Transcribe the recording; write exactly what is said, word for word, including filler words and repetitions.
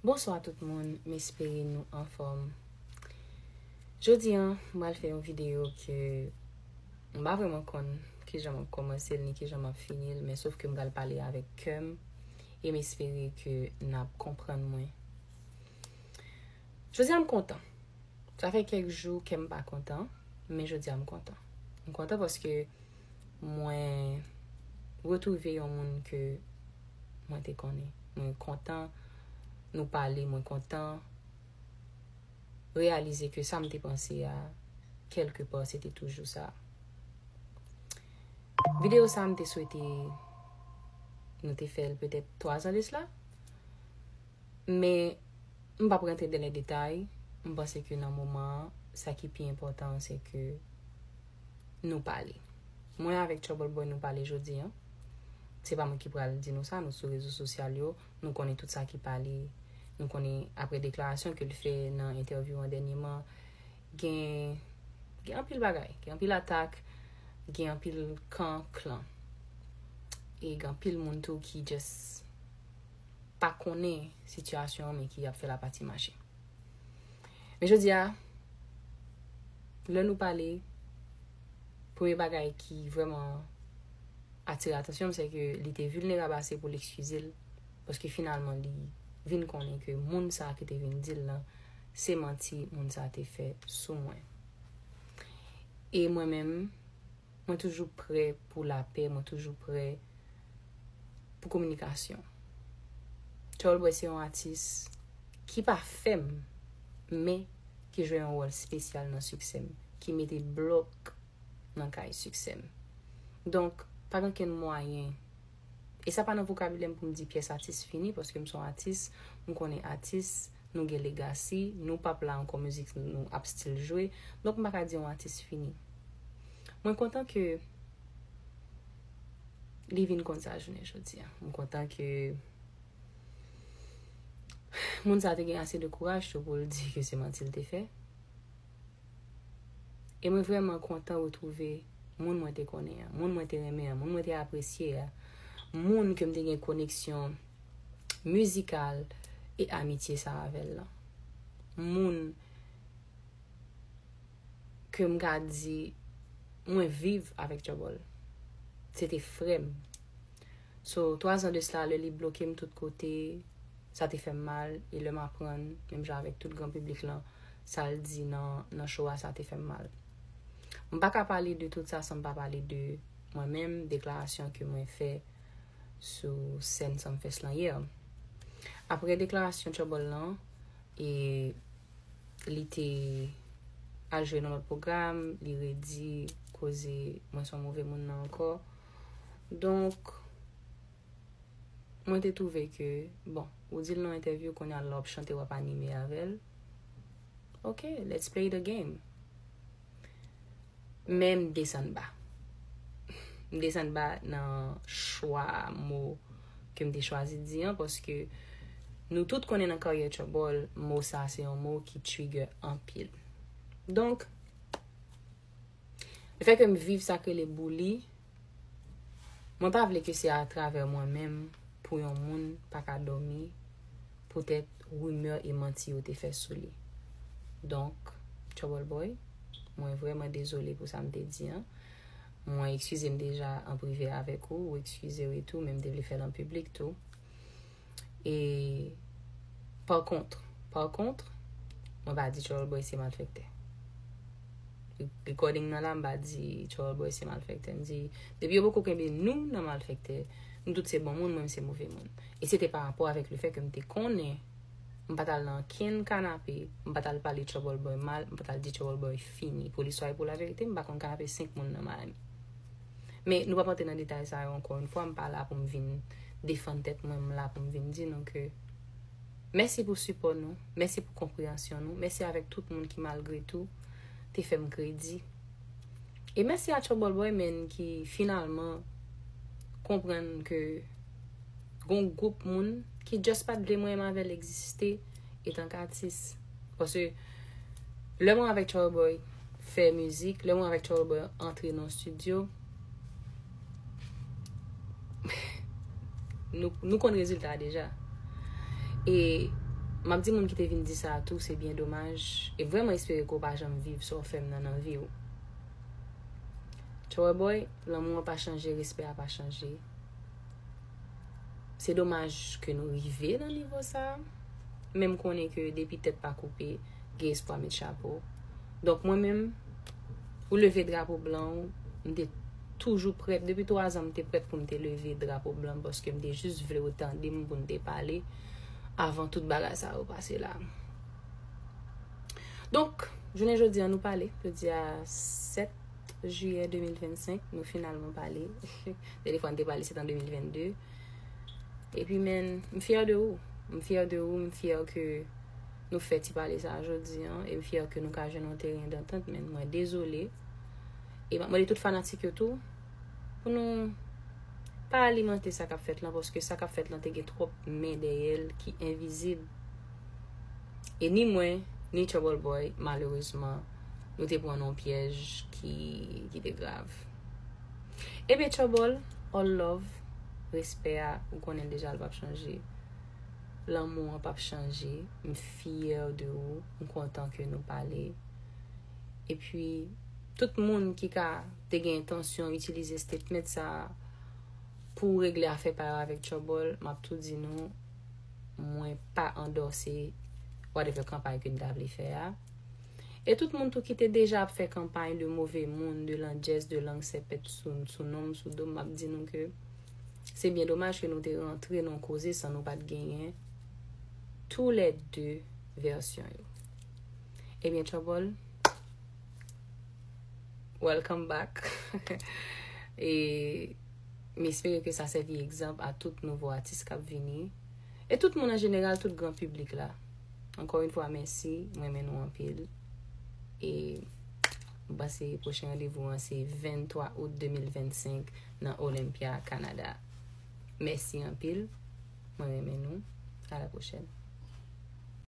Bonswa tout moun, m espere nou anfòm. Jodi a, m pral fè yon videyo ke m pa vrèman konn kijan m ap kòmanse l ni kijan m ap fini l, men sof ke m pral pale avèk kè m e m espere ke n ap konprann mwen. Jodi a, m kontan. Sa fè kèk jou kè m pa kontan, men jodi a m kontan. M kontan paske mwen retwouve yon moun ke mwen te konnen. Mwen kontan nou pale, mwen kontan reyalize ke sa m te panse a, kèlke pa, se te toujou sa. Videyo sa a, m te swete nou te fè l petèt twa zan de sila. Men, m p ap rantre dan lè detay. M panse ke nan moman an, sa ki pi enpòtan an, se ke nou pale. Mwen avèk Trouble Boy, nou pale jodi a. Se pa mwen ki pral di nou sa, nou sou rezo sosyal yo, nou konnen tout sa ki pale. Nou konnen apre deklarasyon ke l fè nan entèvyou an dènyeman, gen, gen anpil bagay, gen anpil atak, gen anpil kan, klan. E gen anpil moun tou ki just pa konnen sitiyasyon an, men ki ap fè lapati mache. Men jodi a, lè nou pale, premye bagay ki vrèman atire atansyon m, se ke li te vilnerab ase pou l ekskize l, paske finalman li vin konnen ke moun sa a ki te vin di l lan, se manti moun sa a te fè sou mwen. E mwen menm, mwen toujou prè pou lapè, mwen toujou prè pou kominikasyon. Trouble Boy se yon atis ki pa fè m, men ki jwe yon wòl espesyal nan siksè m, ki mete blòk nan kay siksè m. Donk, pa gen okenn mwayen. E sa pa nan vokabilè m pou m di pyès atis fini, paske m se yon atis, m konnen atis, nou gen legacy, nou p ap la ankò, mizik nou ap still jwe. Donk, m pa ka di yon atis fini. Mwen kontan ke li vin konn sa jounen jodi a. M kontan ke moun sa te gen ase de kouraj tou pou l di ke se manti l te fè. E mwen vrèman kontan retwouve moun mwen te konnen an, moun mwen te renmen an, moun mwen te apresye a, moun ke m te gen koneksyon mizikal e amitye sa avè l lan. Moun ke m ka di mwen viv avèk Trouble. Se te frè m. So, twa zan de sila, lè li bloke m tout kote, sa te fè m mal, e lè m aprann, menm jan avèk tout gran piblik lan, sa l di nan, nan show a, sa te fè m mal. M pa ka pale de tout sa san m pa pale de mwen menm, deklarasyon ke mwen fè sou sèn Sumfest lan yè. Apre deklarasyon Trouble lan, e li te al jwe nan lòt pwogram, li redi koze mwen se yon move moun nan ankò. Donk, mwen te twouve ke, bon, ou di l nan entèvyou, kounye a lè w ap chante, w ap anime avè l. Ok, let's play the game. Men m desann ba. M desann ba nan chwa mo ke m te chwazi di an, paske nou tout konnen nan karyè Trouble, mo sa se yon mo ki trigger anpil. Donk, lefètke m viv sa k rele bouli, mwen pa vle ke se atravè mwen menm pou yon moun pa ka dòmi poutèt rimè e manti yo te fè sou li. Donk, Trouble Boy, mwen vrèman dezole pou sa m te di an. Mwen eskize m deja an prive avèk ou, ou eskize w e tou, men m te vle fè l an piblik tou. E, pa kont, pa kont, mwen pa di Trouble Boy se malfektè. Recording nan la, m pa di Trouble Boy se malfektè. M di, depi yo poko kenbe nou nan malfektè, nou tout se bon moun, mwen m se move moun. E se te pa rapò avèk lefètke m te konnen m pa t al nan okenn kanape, m pa t al pale Trouble Boy mal, m pa t al di Trouble Boy fini. Pou listwa e pou laverite, m pa konn kanape senk moun nan Miami. Men nou p ap antre nan detay sa yo ankò yon fwa, m pa la pou m vin defann tèt mwen, m la pou m vin di nou ke mèsi pou sipò nou, mèsi pou konpreyansyon nou, mèsi avèk tout moun ki malgre tou te fè m kredi. E mèsi a Trouble Boy, men ki finalman konprann ke gon gwoup moun ki just pa t vle mwen menm avè l egziste etanke atis. Paske lè mwen avèk Trouble Boy fè mizik, lè mwen avèk Trouble Boy antre nan estidyo, nou, nou konn rezilta a deja. E M ap di moun ki te vin di sa a tou, se byen domaj. E vrèman espere ke w pa janm viv sa w fè m nan nan vi w. Trouble Boy, lanmou an pa chanje, respè a pa chanje. Se domaj ke nou rive nan nivo sa a. Men m konnen ke depi tèt pa koupe, gen espwa met chapo. Donk mwen menm, ou leve drapo blan ou, m te toujou prèt. Depi twa zan, m te prèt pou m te leve drapo blan, paske m te jis vle w tande m pou n te pale avan tout bagay sa yo pase la. Donk, jounen jodi an nou pale. Jodi a sèt jiyè de mil vennsenk, nou finalman pale. Dènye fwa n te pale, se t an de mil vennde. Epi, men, m fyè de ou. M fyè de ou, m fyè ke nou fè ti pale sa a jodi an, e m fyè ke nou ka jwenn yon teren dantant, men mwen dezole. E m ap mande tout fanatik yo tou, pou nou pa alimante sa k ap fèt lan, paske sa k ap fèt lan te gen twòp men dèyè l ki envizib. E ni mwen, ni Trouble Boy, malerezman, nou te pran nan yon pyèj ki, ki te grav. Ebyen, Trouble, all love, respè a, ou konnen l deja, l p ap chanje. Lanmou an p ap chanje. M fyè de ou, m kontan ke nou pale. Epi, tout moun ki ka te gen entansyon itilize statement sa a pou regle afè pa yo avèk Trouble, m ap tou di nou, mwen pa andòse whatever kanpay ke n ta vle fè a. E tout moun tou ki te deja ap fè kanpay de move moun, de landjès, de lang sèpèt sou, sou non m, sou do m, m ap di nou ke se byen domaj ke nou te rantre nan yon koze san nou pa t genyen toulède vèsyon yo. Ebyen, Trouble, welcome back. E m espere ke sa sèvi egzanp a tout nouvo atis k ap vini. E tout moun an jeneral, tout gran piblik la. Ankò yon fwa, mèsi. Mwen renmen nou anpil. E m panse pwochen randevou an se venntwa out de mil vennsenk nan Olympia, Kanada. Mèsi anpil. Mwen renmen nou. A la pwochèn.